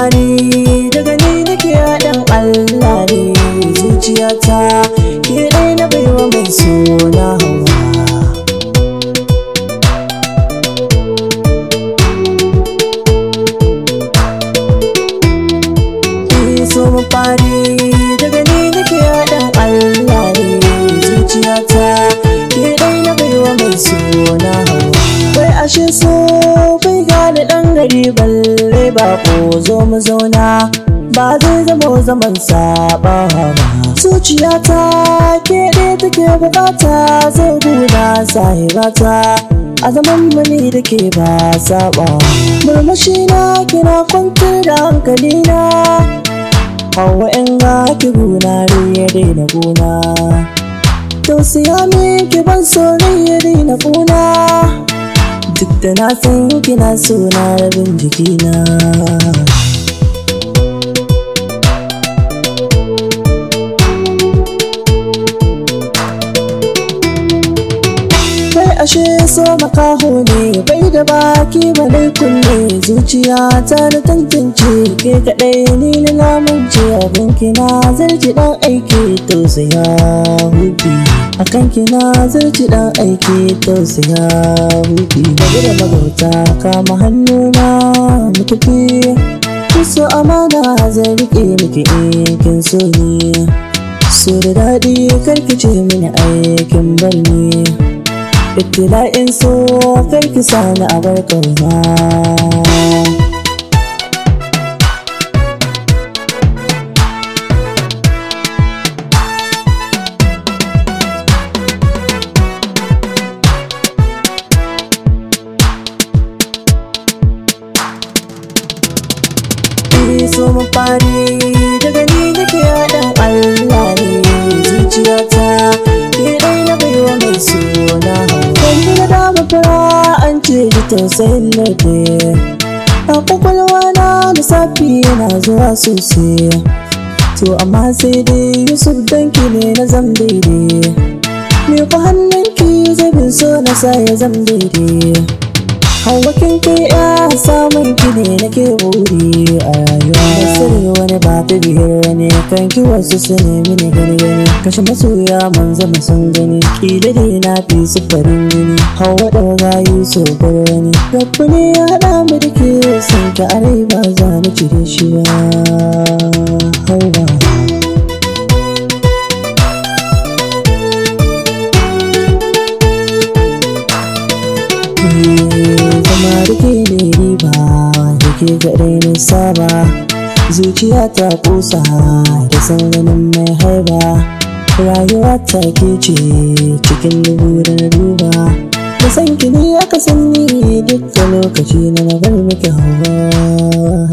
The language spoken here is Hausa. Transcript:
mafari daga ni nake haɗin Allah ne. Zuciyata ke ɗai na baiwa mai suna Hauwa. So mafari daga ni nake haɗin Allah ne. Zuciyata ke ɗai na baiwa mai suna Hauwa. Wai ashe so bai gane ɗan gari balle bako, zo mu zauna ba zai zama zaman saba ba. Zuciyata ke ɗaya take bukata, zo guna sahibata, a zaman mani da ke ba saba. Murmushi na kina kwantar da hankali na, Hauwa in ga ki guna rai ya daina gona. Tausaya min ki ban so rai ya daina kuna, duk da na san kina so na rabin jikina. Bai ashe so makaho ne bai da baki balai kunne, zuciya ta na tantance ke kaɗai ni na lamunce. Abinki na zarci ɗan aiki tausaya hubi, akan ki na zarci ɗan aiki tausaya hubi. Gabi da magauta kama hannuna mu tafi, ki so amana zan riƙe miki in kin so ni. So da daɗi karki ce mini aikin bar ni, ibtila'in so karki sani a bar ƙauna. So mafari daga ni nake haɗin Allah ne. Zuciyata ke ɗai na baiwa mai suna Hauwa. Ban na dama fara an ce ji tausayin lade, a kwakwalwa na lissafi yana zuwa sosai. To amma sai dai Yusuf danki ne na zam daidai, me ku hannunki zabin so na sa ya zam daidai. Hauwa kin kai ya samun ki ne nake buri a rayuwa. Sirri wani ba ta biyar wani kan ki wasu su nemi ni gani gani. Kashe masoya mun zama sun gani, ƙila dai na fi su farin gini. Hauwa ɗaura Yusuf bar wani, Rabbu ne ya haɗa mu da ke son ki a rai ba za ni cire shi ba. Hauwa. Zama da ke ne riba, da ke kaɗai na saba. Zuciya ta ƙosa da san ganin mai haiba. Rayuwa ta ke ce cikin dubu da na duba. Da san ki ne aka san ni dukkan lokaci na bar miki Hauwa.